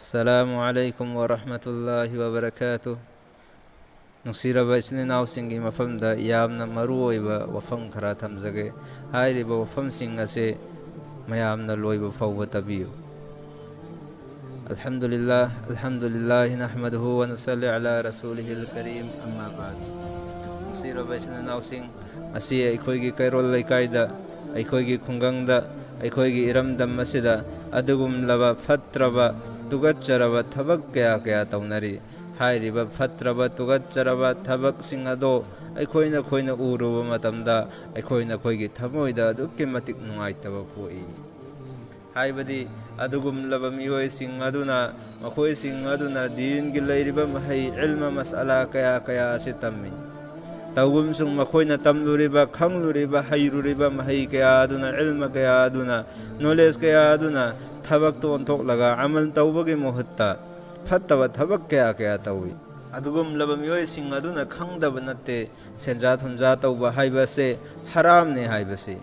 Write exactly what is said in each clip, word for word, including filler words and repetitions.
ꯑꯁꯂꯥꯃꯨ ꯑꯂꯥꯏꯀꯨꯝ ꯋꯔꯍꯃꯇꯨꯜꯂꯥꯍꯤ ꯋꯕꯔꯀꯥꯇꯨ꯫ ꯅꯨꯡꯁꯤꯔꯕ ꯏꯆꯤꯟ ꯏꯅꯥꯎꯁꯤꯡꯒꯤ ꯃꯐꯝꯗ ꯌꯥꯝꯅ ꯃꯔꯨ ꯑꯣꯏꯕ ꯋꯥꯐꯝ ꯈꯔ ꯊꯝꯖꯒꯦ꯫ ꯍꯥꯏꯔꯤꯕ ꯋꯥꯐꯝꯁꯤꯡ ꯑꯁꯤ ꯃꯌꯥꯝꯅ ꯂꯣꯏꯕ ꯐꯥꯎꯕ ꯇꯥꯕꯤꯌꯨ꯫ الحمد لله، الحمد لله، نحمده ونصلي على رسوله الكريم، أما بعد. ꯅꯨꯡꯁꯤꯔꯕ ꯏꯆꯤꯟ ꯏꯅꯥꯎꯁꯤꯡ, ꯉꯁꯤ ꯑꯩꯈꯣꯏꯒꯤ ꯀꯩꯔꯣꯜ ꯂꯩꯀꯥꯏꯗ, ꯑꯩꯈꯣꯏꯒꯤ ꯈꯨꯡꯒꯪꯗ, ꯑꯩꯈꯣꯏꯒꯤ ꯏꯔꯝꯗꯝ ꯑꯁꯤꯗ ꯑꯗꯨꯒꯨꯝꯂꯕ ꯐꯠꯇ꯭ꯔꯕ, ꯇꯨꯀꯠꯆꯔꯕ ꯊꯕꯛ ꯀꯌꯥ ꯀꯌꯥ ꯇꯧꯅꯔꯤ꯫ ꯍꯥꯏꯔꯤꯕ ꯐꯠꯇ꯭ꯔꯕ, ꯇꯨꯀꯠꯆꯔꯕ ꯊꯕꯛꯁꯤꯡ ꯑꯗꯣ ꯑꯩꯈꯣꯏꯅ, ꯑꯩꯈꯣꯏꯅ ꯎꯔꯨꯕ ꯃꯇꯝꯗ ꯑꯩꯈꯣꯏꯅ, ꯑꯩꯈꯣꯏꯒꯤ ꯊꯃꯣꯏꯗ ꯑꯗꯨꯛꯀꯤ ꯃꯇꯤꯛ ꯅꯨꯡꯉꯥꯏꯇꯕ ꯄꯣꯛꯏ꯫ ꯍꯥꯏꯕꯗꯤ ꯑꯗꯨꯒꯨꯝꯂꯕ ꯃꯤꯑꯣꯏꯁꯤꯡ ꯑꯗꯨꯅ, ꯃꯈꯣꯏꯁꯤꯡ ꯑꯗꯨꯅ ꯗꯤꯟꯒꯤ ꯂꯩꯔꯤꯕ ꯃꯍꯩ, ꯏꯜꯃ ꯃꯁꯑꯂꯥ ꯀꯌꯥ ꯀꯌꯥ ꯑꯁꯤ ꯇꯝꯃꯤ꯫ ꯇꯧꯒꯨꯝꯁꯨꯡ ꯃꯈꯣꯏꯅ ꯇꯝꯂꯨꯔꯤꯕ, ꯈꯪꯂꯨꯔꯤꯕ, ꯍꯩꯔꯨꯔꯤꯕ ꯃꯍꯩ ꯀꯌꯥ ꯑꯗꯨꯅ, ꯏꯜꯃ ꯀꯌꯥ ꯑꯗꯨꯅ, ꯅꯣꯂꯦꯖ ꯀꯌꯥ ꯑꯗꯨꯅ ꯊꯕꯛꯇ ꯑꯣꯟꯊꯣꯛꯂꯒ ꯑꯃꯜ ꯇꯧꯕꯒꯤ ꯃꯍꯨꯠꯇ ꯐꯠꯇꯕ ꯊꯕꯛ ꯀꯌꯥ ꯀꯌꯥ ꯇꯧꯏ꯫ ꯑꯗꯨꯒꯨꯝꯂꯕ ꯃꯤꯑꯣꯏꯁꯤꯡ ꯑꯗꯨꯅ ꯈꯪꯗꯕ ꯅꯠꯇꯦ, ꯁꯦꯟꯖꯥ ꯊꯨꯝꯖꯥ ꯇꯧꯕ ꯍꯥꯏꯕꯁꯦ ꯍꯔꯥꯝꯅꯤ ꯍꯥꯏꯕꯁꯤ꯫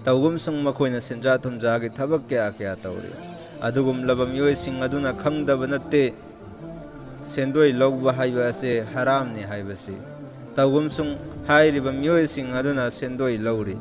ꯇꯧꯒꯨꯝꯁꯨꯡ ꯃꯈꯣꯏꯅ ꯁꯦꯟꯖꯥ ꯊꯨꯝꯖꯥꯒꯤ ꯊꯕꯛ ꯀꯌꯥ ꯀꯌꯥ ꯇꯧꯔꯤ꯫ ꯑꯗꯨꯒꯨꯝꯂꯕ ꯃꯤꯑꯣꯏꯁꯤꯡ ꯑꯗꯨꯅ ꯈꯪꯗꯕ ꯅꯠꯇꯦ, ꯁꯦꯟꯗꯣꯏ ꯂꯧꯕ ꯍꯥꯏꯕ ꯑꯁꯦ ꯍꯔꯥꯝꯅꯤ ꯍꯥꯏꯕꯁꯤ꯫ ꯇꯧꯒꯨꯝꯁꯨꯡ ꯍꯥꯏꯔꯤꯕ ꯃꯤꯑꯣꯏꯁꯤꯡ ꯑꯗꯨꯅ ꯁꯦꯟꯗꯣꯏ ꯂꯧꯔꯤ꯫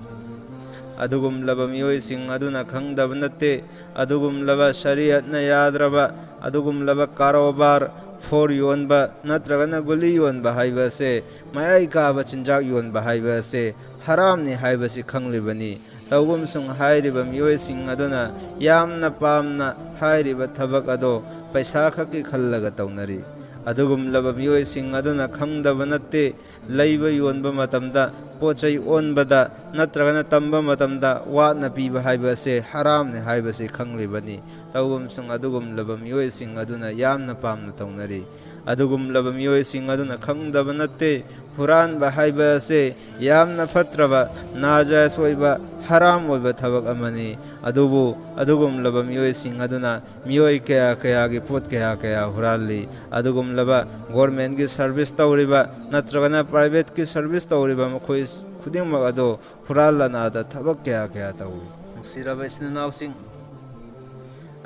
ꯑꯗꯨꯒꯨꯝꯂꯕ ꯃꯤꯑꯣꯏꯁꯤꯡ ꯑꯗꯨꯅ ꯈꯪꯗꯕ ꯅꯠꯇꯦ, ꯑꯗꯨꯒꯨꯝꯂꯕ ꯁꯔꯤꯌꯠꯅ ꯌꯥꯗ꯭ꯔꯕ, ꯑꯗꯨꯒꯨꯝꯂꯕ ꯀꯥꯔꯣꯕꯥꯔ, ꯐꯣꯔ ꯌꯣꯟꯕ ꯅꯠꯇ꯭ꯔꯒꯅ ꯒꯨꯂꯤ ꯌꯣꯟꯕ ꯍꯥꯏꯕ ꯑꯁꯦ, ꯃꯌꯥꯏ ꯀꯥꯕ ꯆꯤꯟꯖꯥꯛ ꯌꯣꯟꯕ ꯍꯥꯏꯕ ꯑꯁꯦ ꯍꯔꯥꯝꯅꯤ ꯍꯥꯏꯕꯁꯤ ꯈꯪꯂꯤꯕꯅꯤ꯫ ꯇꯧꯒꯨꯝꯁꯨꯡ ꯍꯥꯏꯔꯤꯕ ꯃꯤꯑꯣꯏꯁꯤꯡ ꯑꯗꯨꯅ ꯌꯥꯝꯅ ꯄꯥꯝꯅ ꯍꯥꯏꯔꯤꯕ ꯊꯕꯛ ꯑꯗꯣ ꯄꯩꯁꯥ ꯈꯛꯀꯤ ꯈꯜꯂꯒ ꯇꯧꯅꯔꯤ꯫ ꯑꯗꯨꯒꯨꯝꯂꯕ ꯃꯤꯑꯣꯏꯁꯤꯡ ꯑꯗꯨꯅ ꯈꯪꯗꯕ ꯅꯠꯇꯦ, ꯂꯩꯕ ꯌꯣꯟꯕ ꯃꯇꯝꯗ, ꯄꯣꯠ ꯆꯩ ꯑꯣꯟꯕꯗ ꯅꯠꯇ꯭ꯔꯒꯅ ꯇꯝꯕ ꯃꯇꯝꯗ ꯋꯥꯠꯅ ꯄꯤꯕ ꯍꯥꯏꯕ ꯑꯁꯦ ꯍꯔꯥꯝꯅꯤ ꯍꯥꯏꯕꯁꯤ ꯈꯪꯂꯤꯕꯅꯤ꯫ ꯇꯧꯒꯨꯝꯁꯨꯡ ꯑꯗꯨꯒꯨꯝꯂꯕ ꯃꯤꯑꯣꯏꯁꯤꯡ ꯑꯗꯨꯅ ꯌꯥꯝꯅ ꯄꯥꯝꯅ ꯇꯧꯅꯔꯤ꯫ ꯑꯗꯨꯒꯨꯝꯂꯕ ꯃꯤꯑꯣꯏꯁꯤꯡ ꯑꯗꯨꯅ ꯈꯪꯗꯕ ꯅꯠꯇꯦ, ꯍꯨꯔꯥꯟꯕ ꯍꯥꯏꯕ ꯑꯁꯦ ꯌꯥꯝꯅ ꯐꯠꯇ꯭ꯔꯕ, ꯅꯥꯖꯥꯏꯖ ꯑꯣꯏꯕ, ꯍꯔꯥꯝ ꯑꯣꯏꯕ ꯊꯕꯛ ꯑꯃꯅꯤ꯫ ꯑꯗꯨꯕꯨ ꯑꯗꯨꯒꯨꯝꯂꯕ ꯃꯤꯑꯣꯏꯁꯤꯡ ꯑꯗꯨꯅ ꯃꯤꯑꯣꯏ ꯀꯌꯥ ꯀꯌꯥꯒꯤ ꯄꯣꯠ ꯀꯌꯥ ꯀꯌꯥ ꯍꯨꯔꯥꯜꯂꯤ꯫ ꯑꯗꯨꯒꯨꯝꯂꯕ ꯒꯣꯔꯃꯦꯟꯒꯤ ꯁꯔꯚꯤꯁ ꯇꯧꯔꯤꯕ ꯅꯠꯇ꯭ꯔꯒꯅ ꯄ꯭ꯔꯥꯏꯚꯦꯠꯀꯤ ꯁꯔꯚꯤꯁ ꯇꯧꯔꯤꯕ ꯃꯈꯣꯏ ꯈꯨꯗꯤꯡꯃꯛ ꯑꯗꯨ ꯍꯨꯔꯥꯟ ꯂꯥꯟꯅꯥꯗ ꯊꯕꯛ ꯀꯌꯥ ꯀꯌꯥ ꯇꯧꯏ꯫ ꯅꯨꯡꯁꯤꯔꯕ ꯏꯆꯤꯟ ꯏꯅꯥꯎꯁꯤꯡ,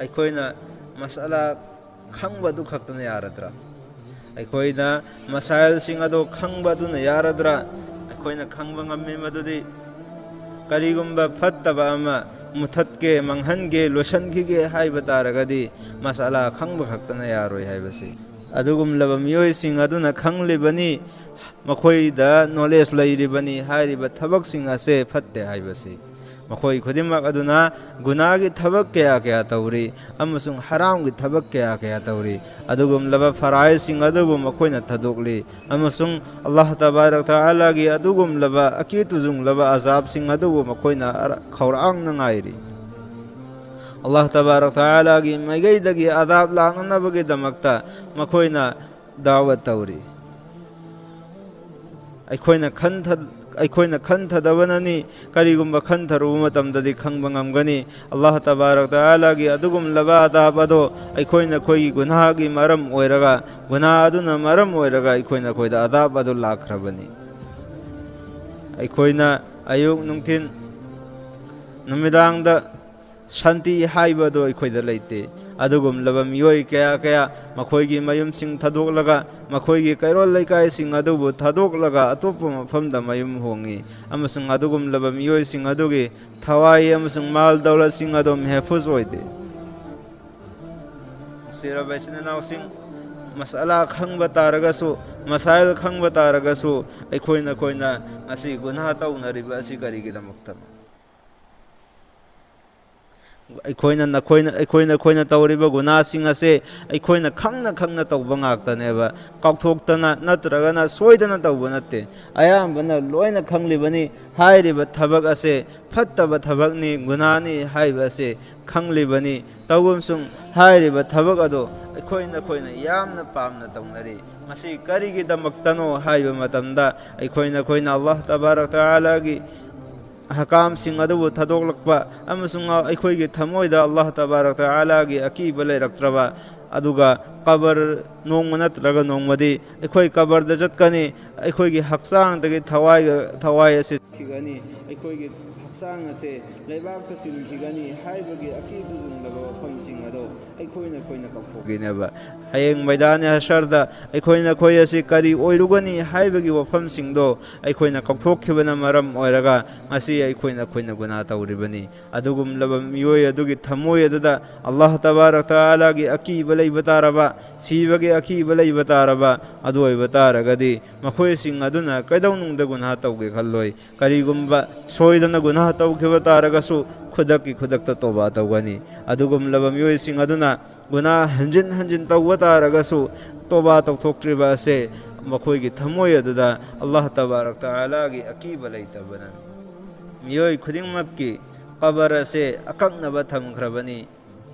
ꯑꯩꯈꯣꯏꯅ ꯃꯁꯥꯂꯥ ꯈꯪꯕꯗꯨ ꯈꯛꯇꯅ ꯌꯥꯔꯗ꯭ꯔꯥ? ꯑꯩꯈꯣꯏꯅ ꯃꯁꯥꯏꯜꯁꯤꯡ ꯑꯗꯣ ꯈꯪꯕ ꯑꯗꯨꯅ ꯌꯥꯔꯗ꯭ꯔꯥ? ꯑꯩꯈꯣꯏꯅ ꯈꯪꯕ ꯉꯝꯃꯤ ꯃꯗꯨꯗꯤ ꯀꯔꯤꯒꯨꯝꯕ ꯐꯠꯇꯕ ꯑꯃ ꯃꯨꯊꯠꯀꯦ, ꯃꯥꯡꯍꯟꯒꯦ, ꯂꯣꯏꯁꯤꯟꯈꯤꯒꯦ ꯍꯥꯏꯕ ꯇꯥꯔꯒꯗꯤ ꯃꯁꯥꯂꯥ ꯈꯪꯕ ꯈꯛꯇꯅ ꯌꯥꯔꯣꯏ ꯍꯥꯏꯕꯁꯤ꯫ ꯑꯗꯨꯒꯨꯝꯂꯕ ꯃꯤꯑꯣꯏꯁꯤꯡ ꯑꯗꯨꯅ ꯈꯪꯂꯤꯕꯅꯤ, ꯃꯈꯣꯏꯗ ꯅꯣꯂꯦꯖ ꯂꯩꯔꯤꯕꯅꯤ ꯍꯥꯏꯔꯤꯕ ꯊꯕꯛꯁꯤꯡ ꯑꯁꯦ ꯐꯠꯇꯦ ꯍꯥꯏꯕꯁꯤ꯫ ꯃꯈꯣꯏ ꯈꯨꯗꯤꯡꯃꯛ ꯑꯗꯨꯅ ꯒꯨꯅꯥꯒꯤ ꯊꯕꯛ ꯀꯌꯥ ꯀꯌꯥ ꯇꯧꯔꯤ ꯑꯃꯁꯨꯡ ꯍꯔꯥꯝꯒꯤ ꯊꯕꯛ ꯀꯌꯥ ꯀꯌꯥ ꯇꯧꯔꯤ꯫ ꯑꯗꯨꯒꯨꯝꯂꯕ ꯐꯔꯥꯏꯖꯁꯤꯡ ꯑꯗꯨꯕꯨ ꯃꯈꯣꯏꯅ ꯊꯥꯗꯣꯛꯂꯤ ꯑꯃꯁꯨꯡ ꯑꯜꯂꯥꯍ ꯇꯕꯥꯔꯛ ꯇꯥꯂꯥꯒꯤ ꯑꯗꯨꯒꯨꯝꯂꯕ ꯑꯀꯤ ꯇꯨꯖꯨꯡꯂꯕ ꯑꯖꯥꯕꯁꯤꯡ ꯑꯗꯨꯕꯨ ꯃꯈꯣꯏꯅ ꯑꯔ-, ꯈꯧꯔꯥꯡꯅ ꯉꯥꯏꯔꯤ꯫ ꯑꯜꯂꯥꯍ ꯇꯕꯥꯔꯛ ꯇꯥꯂꯥꯒꯤ ꯃꯥꯏꯀꯩꯗꯒꯤ ꯑꯖꯥꯕ ꯂꯥꯛꯅꯅꯕꯒꯤꯗꯃꯛꯇ ꯃꯈꯣꯏꯅ ꯗꯥꯋꯠ ꯇꯧꯔꯤ꯫ ꯑꯩꯈꯣꯏꯅ ꯈꯟꯊ-, ꯑꯩꯈꯣꯏꯅ ꯈꯟꯊꯗꯕꯅꯅꯤ꯫ ꯀꯔꯤꯒꯨꯝꯕ ꯈꯟꯊꯔꯨꯕ ꯃꯇꯝꯗꯗꯤ ꯈꯪꯕ ꯉꯝꯒꯅꯤ꯫ ꯑꯜꯂꯥꯍ ꯇꯕꯥꯔꯛ ꯇꯥꯂꯥꯒꯤ ꯑꯗꯨꯒꯨꯝꯂꯕ ꯑꯗꯥꯕ ꯑꯗꯣ ꯑꯩꯈꯣꯏꯅ ꯑꯩꯈꯣꯏꯒꯤ ꯒꯨꯅꯥꯍꯒꯤ ꯃꯔꯝ ꯑꯣꯏꯔꯒ, ꯒꯨꯅꯥꯍ ꯑꯗꯨꯅ ꯃꯔꯝ ꯑꯣꯏꯔꯒ ꯑꯩꯈꯣꯏꯅ ꯑꯩꯈꯣꯏꯗ ꯑꯗꯥꯕ ꯑꯗꯨ ꯂꯥꯛꯈ꯭ꯔꯕꯅꯤ꯫ ꯑꯩꯈꯣꯏꯅ ꯑꯌꯨꯛ, ꯅꯨꯡꯊꯤꯟ, ꯅꯨꯃꯤꯗꯥꯡꯗ ꯁꯥꯟꯇꯤ ꯍꯥꯏꯕꯗꯨ ꯑꯩꯈꯣꯏꯗ ꯂꯩꯇꯦ꯫ ꯑꯗꯨꯒꯨꯝꯂꯕ ꯃꯤꯑꯣꯏ ꯀꯌꯥ ꯀꯌꯥ ꯃꯈꯣꯏꯒꯤ ꯃꯌꯨꯝꯁꯤꯡ ꯊꯥꯗꯣꯛꯂꯒ, ꯃꯈꯣꯏꯒꯤ ꯀꯩꯔꯣꯜ ꯂꯩꯀꯥꯏꯁꯤꯡ ꯑꯗꯨꯕꯨ ꯊꯥꯗꯣꯛꯂꯒ ꯑꯇꯣꯞꯄ ꯃꯐꯝꯗ ꯃꯌꯨꯝ ꯍꯣꯡꯉꯤ, ꯑꯃꯁꯨꯡ ꯑꯗꯨꯒꯨꯝꯂꯕ ꯃꯤꯑꯣꯏꯁꯤꯡ ꯑꯗꯨꯒꯤ ꯊꯋꯥꯏ ꯑꯃꯁꯨꯡ ꯃꯥꯜ ꯗꯧꯂꯠꯁꯤꯡ ꯑꯗꯨ ꯃꯦꯍꯐꯨꯖ ꯑꯣꯏꯗꯦ꯫ ꯅꯨꯡꯁꯤꯔꯕ ꯏꯆꯤꯟ ꯏꯅꯥꯎꯁꯤꯡ, ꯃꯁꯥꯂꯥ ꯈꯪꯕ ꯇꯥꯔꯒꯁꯨ, ꯃꯁꯥꯏꯜ ꯈꯪꯕ ꯇꯥꯔꯒꯁꯨ, ꯑꯩꯈꯣꯏꯅ ꯑꯩꯈꯣꯏꯅ ꯉꯁꯤ ꯒꯨꯅꯥꯍ ꯇꯧꯅꯔꯤꯕ ꯑꯁꯤ ꯀꯔꯤꯒꯤꯗꯃꯛꯇꯅꯣ? ꯑꯩꯈꯣꯏꯅ ꯅꯈꯣꯏꯅ, ꯑꯩꯈꯣꯏꯅ, ꯑꯩꯈꯣꯏꯅ ꯇꯧꯔꯤꯕ ꯒꯨꯅꯥꯁꯤꯡ ꯑꯁꯦ ꯑꯩꯈꯣꯏꯅ ꯈꯪꯅ ꯈꯪꯅ ꯇꯧꯕ ꯉꯥꯛꯇꯅꯦꯕ꯫ ꯀꯥꯎꯊꯣꯛꯇꯅ ꯅꯠꯇ꯭ꯔꯒꯅ ꯁꯣꯏꯗꯅ ꯇꯧꯕ ꯅꯠꯇꯦ꯫ ꯑꯌꯥꯝꯕꯅ ꯂꯣꯏꯅ ꯈꯪꯂꯤꯕꯅꯤ꯫ ꯍꯥꯏꯔꯤꯕ ꯊꯕꯛ ꯑꯁꯦ ꯐꯠꯇꯕ ꯊꯕꯛꯅꯤ, ꯒꯨꯅꯥꯅꯤ ꯍꯥꯏꯕ ꯑꯁꯦ ꯈꯪꯂꯤꯕꯅꯤ꯫ ꯇꯧꯕ ꯑꯃꯁꯨꯡ ꯍꯥꯏꯔꯤꯕ ꯊꯕꯛ ꯑꯗꯨ ꯑꯩꯈꯣꯏ ꯅꯈꯣꯏꯅ ꯌꯥꯝꯅ ꯄꯥꯝꯅ ꯇꯧꯅꯔꯤ꯫ ꯃꯁꯤ ꯀꯔꯤꯒꯤꯗꯃꯛꯇꯅꯣ ꯍꯥꯏꯕ ꯃꯇꯝꯗ, ꯑꯩꯈꯣꯏ ꯅꯈꯣꯏꯅ ꯑꯜꯂꯥꯍ ꯇꯕꯥꯔꯛ ꯇꯥꯂꯥꯒꯤ ꯑꯍꯀꯥꯝꯁꯤꯡ ꯑꯗꯨꯕꯨ ꯊꯥꯗꯣꯛꯂꯛꯄ ꯑꯃꯁꯨꯡ ꯑꯩꯈꯣꯏꯒꯤ ꯊꯃꯣꯏꯗ ꯑꯜꯂꯥꯍ ꯇꯕꯥꯔꯛ ꯇꯥꯂꯥꯒꯤ ꯑꯀꯤꯕ ꯂꯩꯔꯛꯇ꯭ꯔꯕ, ꯑꯗꯨꯒ ꯀꯕꯔ ꯅꯣꯡꯃ ꯅꯠꯇ꯭ꯔꯒ ꯅꯣꯡꯃꯗꯤ ꯑꯩꯈꯣꯏ ꯀꯕꯔꯗ ꯆꯠꯀꯅꯤ, ꯑꯩꯈꯣꯏꯒꯤ ꯍꯛꯆꯥꯡꯗꯒꯤ ꯊꯋꯥꯏꯒ-, ꯊꯋꯥꯏ ꯑꯁꯤ ꯆꯠꯈꯤꯒꯅꯤ, ꯑꯩꯈꯣꯏꯒꯤ ꯍꯛꯆꯥꯡ ꯑꯁꯦ ꯂꯩꯕꯥꯛꯇ ꯇꯤꯟꯈꯤꯒꯅꯤ ꯍꯥꯏꯕꯒꯤ ꯑꯀꯤꯕ ꯆꯨꯡꯂꯕ ꯋꯥꯐꯝꯁꯤꯡ ꯑꯗꯣ ꯑꯩꯈꯣꯏꯅ ꯑꯩꯈꯣꯏꯅ ꯀꯥꯎꯊꯣꯛꯈꯤꯅꯦꯕ꯫ ꯍꯌꯦꯡ ꯃꯩꯗꯥꯟ ꯍꯁꯔꯗ ꯑꯩꯈꯣꯏꯅ ꯑꯩꯈꯣꯏ ꯑꯁꯤ ꯀꯔꯤ ꯑꯣꯏꯔꯨꯒꯅꯤ ꯍꯥꯏꯕꯒꯤ ꯋꯥꯐꯝꯁꯤꯡꯗꯣ ꯑꯩꯈꯣꯏꯅ ꯀꯥꯎꯊꯣꯛꯈꯤꯕꯅ ꯃꯔꯝ ꯑꯣꯏꯔꯒ ꯉꯁꯤ ꯑꯩꯈꯣꯏꯅ ꯑꯩꯈꯣꯏꯅ ꯒꯨꯅꯥ ꯇꯧꯔꯤꯕꯅꯤ꯫ ꯑꯗꯨꯒꯨꯝꯂꯕ ꯃꯤꯑꯣꯏ ꯑꯗꯨꯒꯤ ꯊꯃꯣꯏ ꯑꯗꯨꯗ ꯑꯜꯂꯥꯍ ꯇꯕꯥꯔꯛ ꯇꯥꯂꯥꯒꯤ ꯑꯀꯤꯕ ꯂꯩꯕ ꯇꯥꯔꯕ, ꯁꯤꯕꯒꯤ ꯑꯀꯤꯕ ꯂꯩꯕ ꯇꯥꯔꯕ, ꯑꯗꯨ ꯑꯣꯏꯕ ꯇꯥꯔꯒꯗꯤ ꯃꯈꯣꯏꯁꯤꯡ ꯑꯗꯨꯅ ꯀꯩꯗꯧꯅꯨꯡꯗ ꯒꯨꯅꯥ ꯇꯧꯒꯦ ꯈꯜꯂꯣꯏ꯫ ꯀꯔꯤꯒꯨꯝꯕ ꯁꯣꯏꯗꯅ ꯒꯨꯅꯥ ꯇꯧꯈꯤꯕ ꯇꯥꯔꯒꯁꯨ ꯈꯨꯗꯛꯀꯤ ꯈꯨꯗꯛꯇ ꯇꯣꯕꯥ ꯇꯧꯒꯅꯤ꯫ ꯑꯗꯨꯒꯨꯝꯂꯕ ꯃꯤꯑꯣꯏꯁꯤꯡ ꯑꯗꯨꯅ ꯒꯨꯅꯥ ꯍꯟꯖꯤꯟ ꯍꯟꯖꯤꯟ ꯇꯧꯕ ꯇꯥꯔꯒꯁꯨ ꯇꯣꯕꯥ ꯇꯧꯊꯣꯛꯇ꯭ꯔꯤꯕ ꯑꯁꯦ ꯃꯈꯣꯏꯒꯤ ꯊꯃꯣꯏ ꯑꯗꯨꯗ ꯑꯜꯂꯥꯍ ꯇꯕꯥꯔꯛ ꯇꯥꯂꯥꯒꯤ ꯑꯀꯤꯕ ꯂꯩꯇꯕꯅꯅꯤ꯫ ꯃꯤꯑꯣꯏ ꯈꯨꯗꯤꯡꯃꯛꯀꯤ ꯀꯕꯔ ꯑꯁꯦ ꯑꯀꯛꯅꯕ ꯊꯝꯈ꯭ꯔꯕꯅꯤ꯫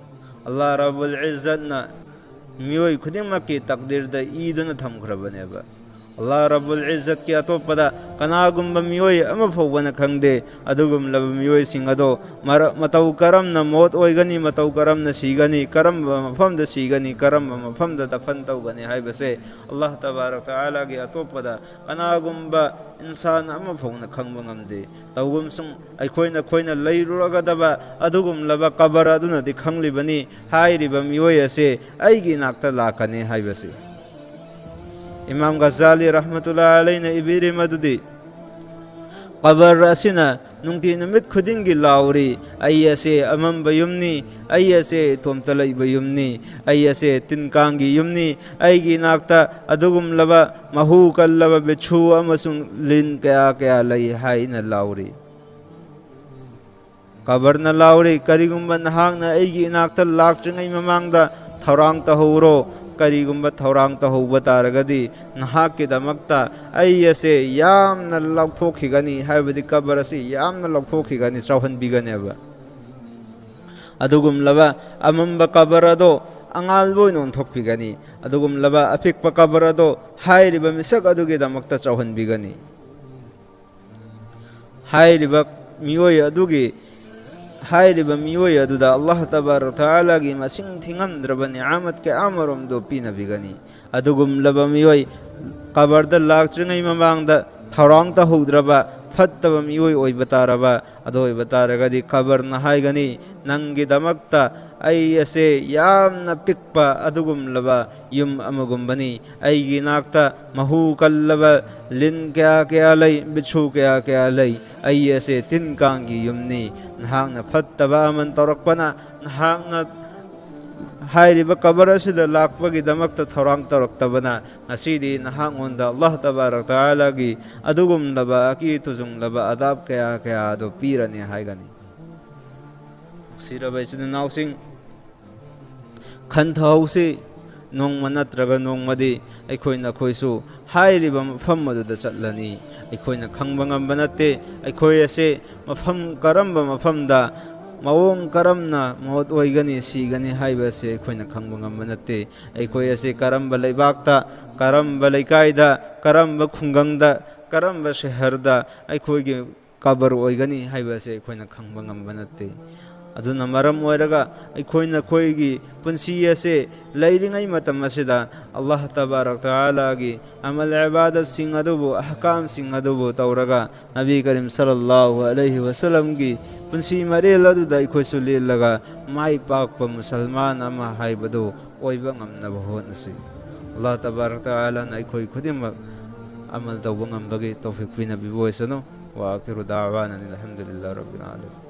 ꯑꯜꯂꯥꯍ ꯔꯕꯨꯜ ꯏꯖꯠꯅ ꯃꯤꯑꯣꯏ ꯈꯨꯗꯤꯡꯃꯛꯀꯤ ꯇꯛꯗꯤꯔꯗ ꯏꯗꯨꯅ ꯊꯝꯈ꯭ꯔꯕꯅꯦꯕ꯫ ꯑꯜꯂꯥꯍ ꯔꯕꯨꯜ ꯏꯖꯠꯀꯤ ꯑꯇꯣꯞꯄꯗ ꯀꯅꯥꯒꯨꯝꯕ ꯃꯤꯑꯣꯏ ꯑꯃ ꯐꯥꯎꯕꯅ ꯈꯪꯗꯦ꯫ ꯑꯗꯨꯒꯨꯝꯂꯕ ꯃꯤꯑꯣꯏꯁꯤꯡ ꯑꯗꯣ ꯃꯔ-, ꯃꯇꯧ ꯀꯔꯝꯅ ꯃꯣꯠ ꯑꯣꯏꯒꯅꯤ, ꯃꯇꯧ ꯀꯔꯝꯅ ꯁꯤꯒꯅꯤ, ꯀꯔꯝꯕ ꯃꯐꯝꯗ ꯁꯤꯒꯅꯤ, ꯀꯔꯝꯕ ꯃꯐꯝꯗ ꯗꯐꯟ ꯇꯧꯒꯅꯤ ꯍꯥꯏꯕꯁꯦ ꯑꯜꯂꯥꯍ ꯇꯕꯥꯔꯛ ꯇꯥꯂꯥꯒꯤ ꯑꯇꯣꯞꯄꯗ ꯀꯅꯥꯒꯨꯝꯕ ꯏꯟꯁꯥꯟ ꯑꯃ ꯐꯥꯎꯅ ꯈꯪꯕ ꯉꯝꯗꯦ꯫ ꯇꯧꯒꯨꯝꯁꯨꯡ ꯑꯩꯈꯣꯏꯅ ꯑꯩꯈꯣꯏꯅ ꯂꯩꯔꯨꯔꯒꯗꯕ ꯑꯗꯨꯒꯨꯝꯂꯕ ꯀꯕꯔ ꯑꯗꯨꯅꯗꯤ ꯈꯪꯂꯤꯕꯅꯤ ꯍꯥꯏꯔꯤꯕ ꯃꯤꯑꯣꯏ ꯑꯁꯦ ꯑꯩꯒꯤ ꯏꯅꯥꯛꯇ ꯂꯥꯛꯀꯅꯤ ꯍꯥꯏꯕꯁꯤ꯫ ꯏꯃꯥꯝ ꯒꯖꯥꯂꯤ ꯔꯍꯃꯇꯨꯜꯂꯥ ꯑꯂꯩꯅ ꯏꯕꯤꯔꯤ ꯃꯗꯨꯗꯤ, ꯀꯕꯔ ꯑꯁꯤꯅ ꯅꯨꯡꯇꯤ ꯅꯨꯃꯤꯠ ꯈꯨꯗꯤꯡꯒꯤ ꯂꯥꯎꯔꯤ, "ꯑꯩ ꯑꯁꯦ ꯑꯃꯝꯕ ꯌꯨꯝꯅꯤ, ꯑꯩ ꯑꯁꯦ ꯏꯇꯣꯝꯇ ꯂꯩꯕ ꯌꯨꯝꯅꯤ, ꯑꯩ ꯑꯁꯦ ꯇꯤꯟ ꯀꯥꯡꯒꯤ ꯌꯨꯝꯅꯤ, ꯑꯩꯒꯤ ꯏꯅꯥꯛꯇ ꯑꯗꯨꯒꯨꯝꯂꯕ ꯃꯍꯨ ꯀꯜꯂꯕ ꯕꯤꯠꯁꯨ ꯑꯃꯁꯨꯡ ꯂꯤꯟ ꯀꯌꯥ ꯀꯌꯥ ꯂꯩ" ꯍꯥꯏꯅ ꯂꯥꯎꯔꯤ꯫ ꯀꯕꯔꯅ ꯂꯥꯎꯔꯤ, "ꯀꯔꯤꯒꯨꯝꯕ ꯅꯍꯥꯛꯅ ꯑꯩꯒꯤ ꯏꯅꯥꯛꯇ ꯂꯥꯛꯇ꯭ꯔꯤꯉꯩ ꯃꯃꯥꯡꯗ ꯊꯧꯔꯥꯡ ꯇꯧꯍꯧꯔꯣ꯫ ꯀꯔꯤꯒꯨꯝꯕ ꯊꯧꯔꯥꯡ ꯇꯧꯍꯧꯕ ꯇꯥꯔꯒꯗꯤ ꯅꯍꯥꯛꯀꯤꯗꯃꯛꯇ ꯑꯩ ꯑꯁꯦ ꯌꯥꯝꯅ ꯂꯧꯊꯣꯛꯈꯤꯒꯅꯤ", ꯍꯥꯏꯕꯗꯤ ꯀꯕꯔ ꯑꯁꯤ ꯌꯥꯝꯅ ꯂꯧꯊꯣꯛꯈꯤꯒꯅꯤ, ꯆꯥꯎꯍꯟꯕꯤꯒꯅꯦꯕ꯫ ꯑꯗꯨꯒꯨꯝꯂꯕ ꯑꯃꯝꯕ ꯀꯕꯔ ꯑꯗꯣ ꯑꯉꯥꯟꯕ ꯑꯣꯏꯅ ꯑꯣꯟꯊꯣꯛꯄꯤꯒꯅꯤ꯫ ꯑꯗꯨꯒꯨꯝꯂꯕ ꯑꯄꯤꯛꯄ ꯀꯕꯔ ꯑꯗꯣ ꯍꯥꯏꯔꯤꯕ ꯃꯤꯁꯛ ꯑꯗꯨꯒꯤꯗꯃꯛꯇ ꯆꯥꯎꯍꯟꯕꯤꯒꯅꯤ꯫ ꯍꯥꯏꯔꯤꯕ ꯃꯤꯑꯣꯏ ꯑꯗꯨꯒꯤ, ꯍꯥꯏꯔꯤꯕ ꯃꯤꯑꯣꯏ ꯑꯗꯨꯗ ꯑꯜꯂꯥꯍ ꯇꯕꯥꯔꯛ ꯇꯥꯂꯥꯒꯤ ꯃꯁꯤꯡ ꯊꯤꯉꯝꯗ꯭ꯔꯕ ꯅꯤꯌꯥꯃꯠ ꯀꯌꯥ ꯑꯃꯔꯣꯝꯗꯣ ꯄꯤꯅꯕꯤꯒꯅꯤ꯫ ꯑꯗꯨꯒꯨꯝꯂꯕ ꯃꯤꯑꯣꯏ ꯀꯕꯔꯗ ꯂꯥꯛꯇ꯭ꯔꯤꯉꯩ ꯃꯃꯥꯡꯗ ꯊꯧꯔꯥꯡ ꯇꯧꯍꯧꯗ꯭ꯔꯕ, ꯐꯠꯇꯕ ꯃꯤꯑꯣꯏ ꯑꯣꯏꯕ ꯇꯥꯔꯕ, ꯑꯗꯨ ꯑꯣꯏꯕ ꯇꯥꯔꯒꯗꯤ ꯀꯕꯔꯅ ꯍꯥꯏꯒꯅꯤ, "ꯅꯪꯒꯤꯗꯃꯛꯇ ꯑꯩ ꯑꯁꯦ ꯌꯥꯝꯅ ꯄꯤꯛꯄ ꯑꯗꯨꯒꯨꯝꯂꯕ ꯌꯨꯝ ꯑꯃꯒꯨꯝꯕꯅꯤ꯫ ꯑꯩꯒꯤ ꯅꯥꯛꯇ ꯃꯍꯨ ꯀꯜꯂꯕ ꯂꯤꯟ ꯀꯌꯥ ꯀꯌꯥ ꯂꯩ, ꯕꯤꯠꯁꯨ ꯀꯌꯥ ꯀꯌꯥ ꯂꯩ꯫ ꯑꯩ ꯑꯁꯦ ꯇꯤꯟ ꯀꯥꯡꯒꯤ ꯌꯨꯝꯅꯤ꯫ ꯅꯍꯥꯛꯅ ꯐꯠꯇꯕ ꯑꯃ ꯇꯧꯔꯛꯄꯅ, ꯅꯍꯥꯛꯅ ꯍꯥꯏꯔꯤꯕ ꯀꯕꯔ ꯑꯁꯤꯗ ꯂꯥꯛꯄꯒꯤꯗꯃꯛꯇ ꯊꯧꯔꯥꯡ ꯇꯧꯔꯛꯇꯕꯅ, ꯉꯁꯤꯗꯤ ꯅꯍꯥꯛꯉꯣꯟꯗ ꯑꯜꯂꯥꯍ ꯇꯕꯥꯔꯛ ꯇꯥꯂꯥꯒꯤ ꯑꯗꯨꯒꯨꯝꯂꯕ ꯑꯀꯤ ꯇꯨꯖꯨꯡꯂꯕ ꯑꯗꯥꯕ ꯀꯌꯥ ꯀꯌꯥ ꯑꯗꯨ ꯄꯤꯔꯅꯤ" ꯍꯥꯏꯒꯅꯤ꯫ ꯅꯨꯡꯁꯤꯔꯕ ꯏꯆꯤꯟ ꯏꯅꯥꯎꯁꯤꯡ, ꯈꯟꯊꯍꯧꯁꯤ, ꯅꯣꯡꯃ ꯅꯠꯇ꯭ꯔꯒ ꯅꯣꯡꯃꯗꯤ ꯑꯩꯈꯣꯏ ꯅꯈꯣꯏꯁꯨ ꯍꯥꯏꯔꯤꯕ ꯃꯐꯝ ꯑꯗꯨꯗ ꯆꯠꯂꯅꯤ꯫ ꯑꯩꯈꯣꯏꯅ ꯈꯪꯕ ꯉꯝꯕ ꯅꯠꯇꯦ, ꯑꯩꯈꯣꯏ ꯑꯁꯦ ꯃꯐꯝ ꯀꯔꯝꯕ ꯃꯐꯝꯗ, ꯃꯑꯣꯡ ꯀꯔꯝꯅ ꯃꯣꯠ ꯑꯣꯏꯒꯅꯤ, ꯁꯤꯒꯅꯤ ꯍꯥꯏꯕ ꯑꯁꯦ ꯑꯩꯈꯣꯏꯅ ꯈꯪꯕ ꯉꯝꯕ ꯅꯠꯇꯦ꯫ ꯑꯩꯈꯣꯏ ꯑꯁꯤ ꯀꯔꯝꯕ ꯂꯩꯕꯥꯛꯇ, ꯀꯔꯝꯕ ꯂꯩꯀꯥꯏꯗ, ꯀꯔꯝꯕ ꯈꯨꯡꯒꯪꯗ, ꯀꯔꯝꯕ ꯁꯍꯔꯗ ꯑꯩꯈꯣꯏꯒꯤ ꯀꯕꯔ ꯑꯣꯏꯒꯅꯤ ꯍꯥꯏꯕ ꯑꯁꯦ ꯑꯩꯈꯣꯏꯅ ꯈꯪꯕ ꯉꯝꯕ ꯅꯠꯇꯦ꯫ ꯑꯗꯨꯅ ꯃꯔꯝ ꯑꯣꯏꯔꯒ ꯑꯩꯈꯣꯏꯅ ꯑꯩꯈꯣꯏꯒꯤ ꯄꯨꯟꯁꯤ ꯑꯁꯦ ꯂꯩꯔꯤꯉꯩ ꯃꯇꯝ ꯑꯁꯤꯗ ꯑꯜꯂꯥꯍ ꯇꯕꯥꯔꯛ ꯇꯥꯂꯥꯒꯤ ꯑꯃꯜ ꯏꯕꯥꯗꯠꯁꯤꯡ ꯑꯗꯨꯕꯨ, ꯑꯍꯀꯥꯝꯁꯤꯡ ꯑꯗꯨꯕꯨ ꯇꯧꯔꯒ, ꯅꯕꯤ ꯀꯔꯤꯝ ꯁꯜꯂꯜꯂꯥꯍꯨ ꯑꯂꯩꯍꯤ ꯋꯁꯜꯂꯝꯒꯤ ꯄꯨꯟꯁꯤ ꯃꯔꯦꯜ ꯑꯗꯨꯗ ꯑꯩꯈꯣꯏꯁꯨ ꯂꯦꯜꯂꯒ ꯃꯥꯏ ꯄꯥꯛꯄ ꯃꯨꯁꯜꯃꯥꯟ ꯑꯃ ꯍꯥꯏꯕꯗꯨ ꯑꯣꯏꯕ ꯉꯝꯅꯕ ꯍꯣꯠꯅꯁꯤ꯫ ꯑꯜꯂꯥꯍ ꯇꯕꯥꯔꯛ ꯇꯥꯂꯥꯅ ꯑꯩꯈꯣꯏ ꯈꯨꯗꯤꯡꯃꯛ ꯑꯃꯜ ꯇꯧꯕ ꯉꯝꯕꯒꯤ ꯇꯧꯐꯤꯛ ꯄꯤꯅꯕꯤꯕ ꯑꯣꯏꯁꯅꯨ꯫ ꯋꯥ ꯑꯈꯤꯔꯨ ꯗꯥꯋꯥꯅ ꯑꯅꯤꯜ ꯍꯝꯗꯨꯂꯤꯜꯂꯥꯍ ꯔꯕꯤꯜ ꯑꯥꯂꯃꯤꯟ꯫